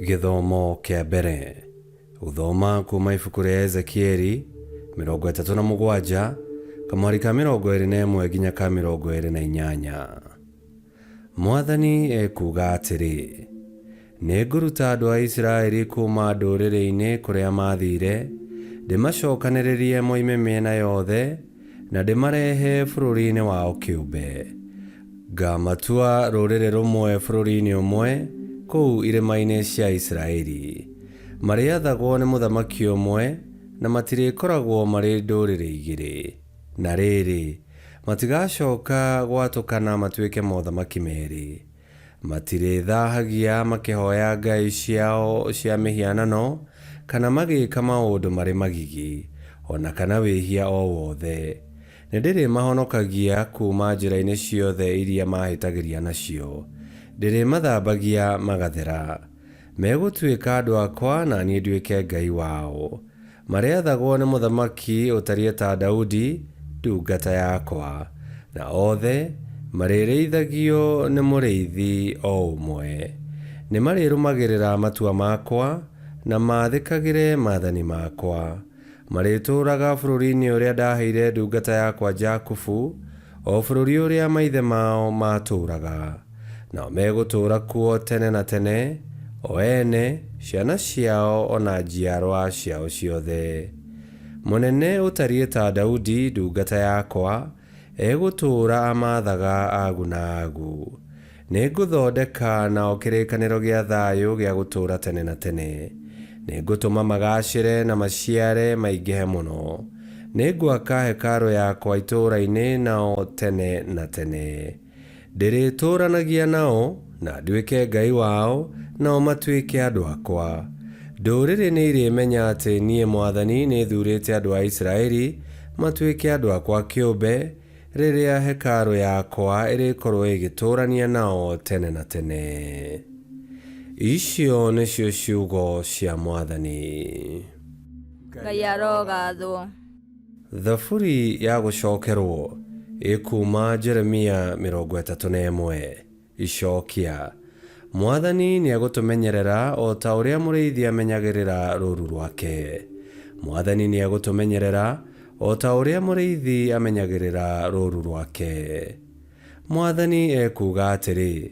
Gĩthomo kĩa mbere. Gũthoma kuuma ibuku rĩa Ezekieli 37, kamũhari ka 21 nginya ka 28. Mwathani ekuuga atĩrĩ, Nĩngũruta andũ a Isiraeli kuuma ndũũrĩrĩinĩ kũrĩa maathiire, ndĩmacookanĩrĩrie moime mĩena yothe, na ndĩmarehe bũrũriinĩ wao kĩũmbe. Ngaamatua rũrĩrĩ rũmwe bũrũriinĩ ũmwe, kũu irĩmainĩ cia Isiraeli. Marĩathagwo nĩ mũthamaki ũmwe, na matirĩkoragwo marĩ ndũrĩrĩ igĩrĩ. Na rĩrĩ, matigacooka gwatũkana matuĩke mothamaki meerĩ. Matirĩthaahagia makĩhooya ngai ciao cia mĩhianano, kana magĩĩka maũndũ marĩ magigi, o na kana wĩhia o wothe. Nĩndĩrĩmahonokagia kuuma njĩra-inĩ ciothe iria maahĩtagĩria nacio. Ndĩrĩmathambagia magathera. Megũtuĩka andũ akwa na niĩ nduĩke Ngai wao. Marĩathagwo nĩ mũthamaki ũtariĩ ta Daudi ndungata yakwa, na othe marĩrĩithagio nĩ mũrĩithi o ũmwe. Nĩmarĩrũmagĩrĩra matua makwa, na maathĩkagĩre maathani makwa. Marĩtũũraga bũrũri-inĩ ũrĩa ndaheire ndungata yakwa Jakubu, o bũrũri ũrĩa maithe mao maatũũraga. Nao megũtũũra kuo tene na tene, o ene, ciana ciao o na njiarwa ciao ciothe. Mũnene ũtariĩ ta Daudi ndungata yakwa, Egũtũũra amaathaga agu na agu. Nĩngũthondeka nao kĩrĩkanĩro gĩa thayũ gĩa gũtũũra tene na tene. Nĩngũtũma magaacĩre na maciare maingĩhe mũno. Nĩngwaka hekarũ yakwa itũũra-inĩ nao tene na tene. Ndĩrĩtũũranagia nao, na nduĩke Ngai wao, nao matuĩke andũ akwa. Ndũũrĩrĩ nĩirĩmenya atĩ niĩ mwathani nĩthuurĩte andũ a Isiraeli matuĩke andũ akwa kĩũmbe, rĩrĩa Hekaarũ yakwa ĩrĩkorwo ĩgĩtũũrania nao tene na tene. Icio nĩcio ciugo cia mwathani. Ngai arogathwo. Thaburi ya gũcokerwo, ĩkuuma Jeremia 31. Icokia. Mwathani nĩegũtũmenyerera o ta ũrĩa mũrĩithi amenyagĩrĩra rũũru rwake. Mwathani nĩegũtũmenyerera o ta ũrĩa mũrĩithi amenyagĩrĩra rũũru rwake. Mwathani ekuuga atĩrĩ,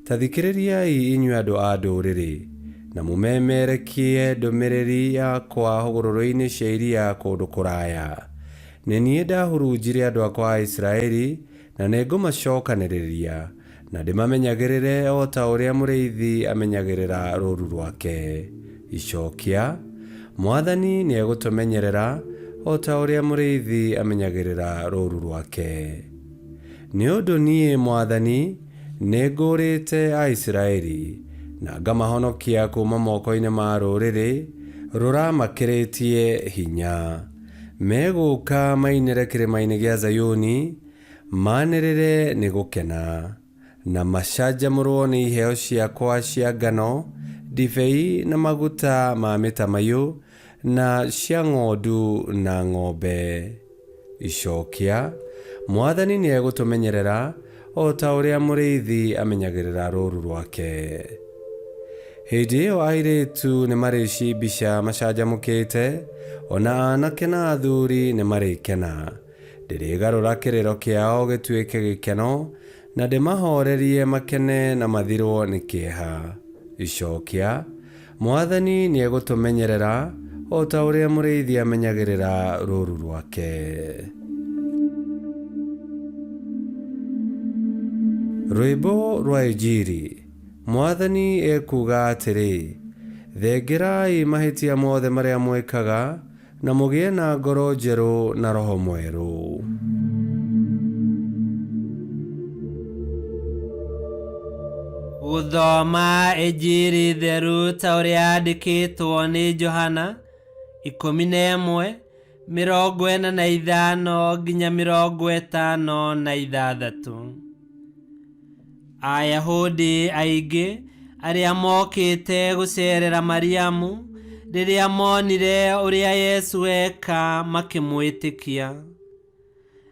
Ta thikĩrĩriai inyuĩ andũ a ndũũrĩrĩ, na mũmemerekie ndũmĩrĩri yakwa hũgũrũrũ-inĩ cia iria kũndũ kũraya. Nĩ niĩ ndahurunjire andũ akwa a Isiraeli, na nĩngũmacookanĩrĩria, na ndĩmamenyagĩrĩre o ta ũrĩa mũrĩithi amenyagĩrĩra rũũru rwake. Icokia, Mwathani nĩegũtũmenyerera o ta ũrĩa mũrĩithi amenyagĩrĩra rũũru rwake. Nĩ ũndũ niĩ mwathani nĩngũũrĩte Aisiraeli, na ngamahonokia kuuma moko-inĩ ma rũrĩrĩ rũramakĩrĩtie hinya. Megũũka mainĩre kĩrĩma-inĩ gĩa Zayuni, maanĩrĩre nĩ gũkena, na macanjamũrwo nĩ iheo ciakwa cia ngano, ndibei na maguta ma mĩtamaiyũ, na cia ng'ondu na ng'ombe. Icokia, Mwathani nĩegũtũmenyerera o ta ũrĩa mũrĩithi amenyagĩrĩra rũũru rwake. Hĩndĩ ĩyo airĩtu nĩmarĩcimbica macanjamũkĩte, o na aanake na athuuri nĩmarĩkena. Ndĩrĩgarũra kĩrĩro kĩao gĩtuĩke gĩkeno, Na ndĩmahoorerie makene na mathirwo nĩ kĩeha. Icokia, Mwathani nĩegũtũmenyerera o ta ũrĩa mũrĩithi amenyagĩrĩra rũũru rwake. Rwĩmbo rwa Injiri. Mwathani ekuuga atĩrĩ, Thengerai mahĩtia mothe marĩa mwĩkaga, Na mũgĩe na ngoro njerũ na roho mwerũ. Gũthoma Injiri theru ta ũrĩa yandĩkĩtwo nĩ Johana 11, 45 nginya 56. Ayahudi aingĩ arĩa mookĩte gũceerera Mariamu, rĩrĩa moonire ũrĩa Yesu eka makĩmwĩtĩkia.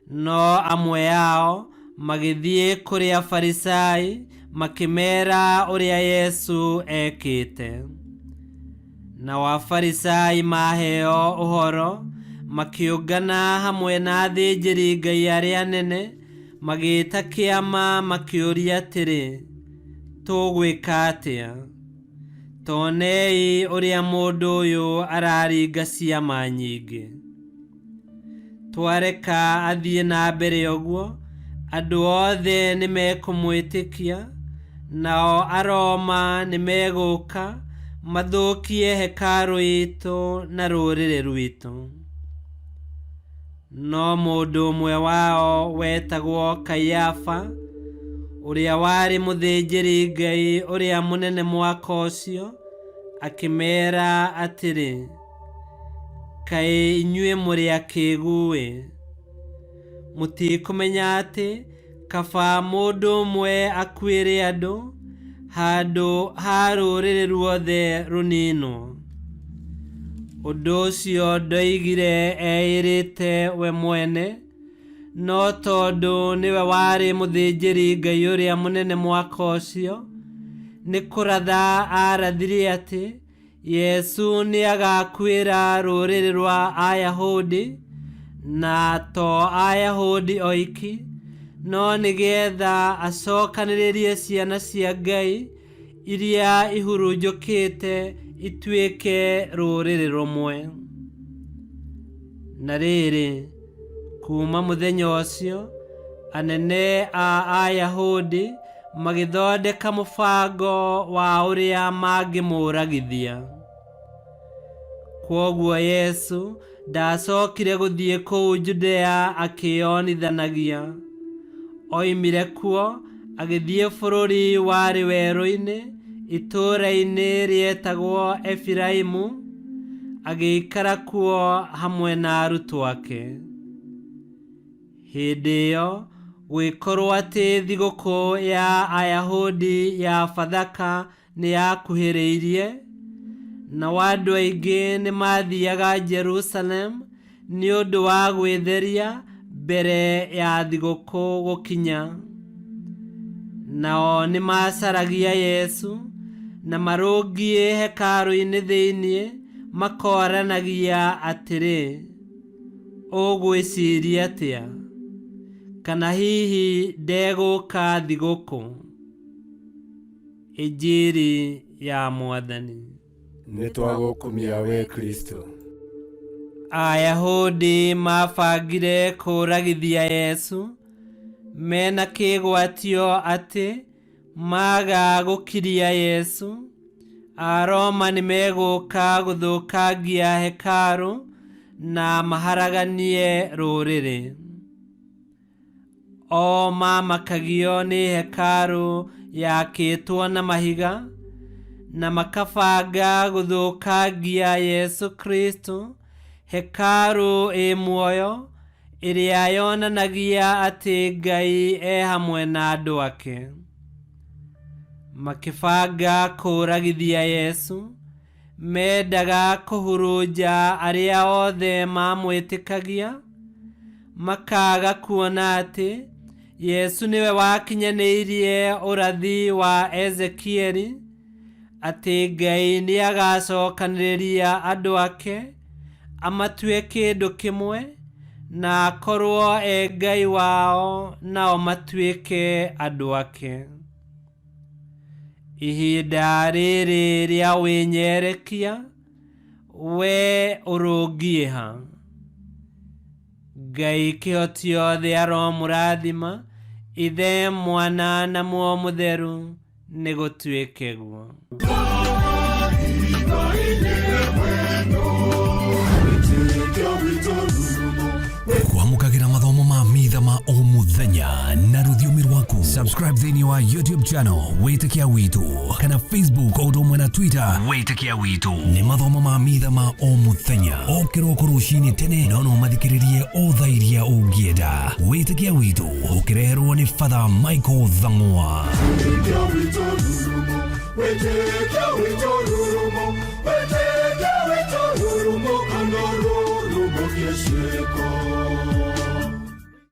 No amwe ao magĩthiĩ kũrĩ Afarisai makĩmeera ũrĩa Yesu ekĩte. Nao Afarisai maheo ũhoro, makĩũngana hamwe na athĩnjĩri-Ngai arĩa anene, magĩĩta kĩama makĩũria atĩrĩ, tũgwĩka atĩa? Tonei ũrĩa mũndũ ũyũ araringa ciama nyingĩ. Twareka athiĩ na mbere ũguo, andũ othe nĩmekũmwĩtĩkia, nao Aroma nĩmegũka mathũkie hekarũ itũ na rũrĩrĩ rwitũ. No mũndũ ũmwe wao wetagwo Kaiafa, ũrĩa warĩ mũthĩnjĩri-Ngai ũrĩa mũnene mwaka ũcio, akĩmeera atĩrĩ, kaĩ inyuĩ mũrĩ akĩĩgu-ĩ! Mũtikũmenya atĩ kaba mũndũ ũmwe akuĩre andũ handũ ha rũrĩrĩ ruothe rũninwo. Ũndũ ũcio ndoigire eĩrĩte we mwene, no tondũ nĩwe warĩ mũthĩnjĩri-Ngai ũrĩa mũnene mwaka ũcio, nĩ kũratha aarathire atĩ Yesu nĩagakuĩra rũrĩrĩ rwa Ayahudi, na to Ayahudi oiki, no nĩgetha acokanĩrĩrie ciana cia Ngai iria ihurunjũkĩte ituĩke rũrĩrĩ rũmwe. Na rĩrĩ, kuma mũthenya ũcio, anene a Ayahudi magĩthondeka mũbango wa ũrĩa mangĩmũragithia. Kwoguo Yesu ndacokire gũthiĩ kũu Judea akĩonithanagia. Oimire kuo agĩthiĩ bũrũri warĩ werũ-inĩ, itũũra-inĩ rĩetagwo Efiraimu, agĩikara kuo hamwe na arutwo ake. Hĩndĩ ĩyo gũgĩkorwo atĩ thigũkũ ya Ayahudi ya Bathaka nĩyakuhĩrĩirie, nao andũ aingĩ nĩmathiaga Jerusalemu nĩ ũndũ wa gwĩtheria mbere ya thigũkũ gũkinya. Nao nĩmacaragia Yesu, na marũngiĩ hekarũ-inĩ thĩinĩ, makoranagia atĩrĩ, ũgwĩciria atĩa? Kana hihi ndegũka thigũkũ? Injiri ya Mwathani. Nĩtwagũkumia we Kristo. Ayahudi mabangire kũragithia Yesu mena kĩgwatio atĩ maga gũkiria Yesu, Aroma nĩmegũka gũthũkangia hekarũ na maharaganie rũrĩrĩ. O mamakagio nĩ hekarũ yakĩtwo na mahiga, na makabanga gũthũkangia Yesu Kristo, hekarũ ĩ muoyo ĩrĩa yonanagia atĩ Ngai e hamwe na andũ ake. Makĩbanga kũragithia Yesu, mendaga kũhurunja arĩa othe mamwĩtĩkagia, makaga kuona atĩ Yesu nĩwe wakinyanĩirie ũrathi wa Ezekieli, atĩ Ngai nĩagacokanĩrĩria andũ ake, amatue kĩndũ kĩmwe, na akorwo e Ngai wao nao matuĩke andũ ake. Ihinda rĩrĩ rĩa wĩnyerekia, we ũrũngiĩ ha? Ngai kĩhoti othe aromũrathima, Ithe, Mwana na Muoyo Mũtheru, nĩgũtuĩke guo. Kwamũkagĩra mathomo ma mitha ma o mũthenya na rũthiomi rwaku. Subscribe thĩinĩ wa YouTube channel Wĩtĩkia Witũ kana Facebook o ũndũ ũmwe na Twitter Wĩtĩkia Witũ. Nĩ mathomo ma mitha ma o mũthenya o kĩroko rũcinĩ tene, no no mathikĩrĩrie o thaa iria ũngĩenda. Wĩtĩkia Witũ ũkĩreherwo nĩ Father Michael Thang'wa. Wĩtĩkia witũ rurumo, wĩtĩkia witũ rurumo, wĩtĩkia witũ rurumo, kana rurumo kĩciĩko.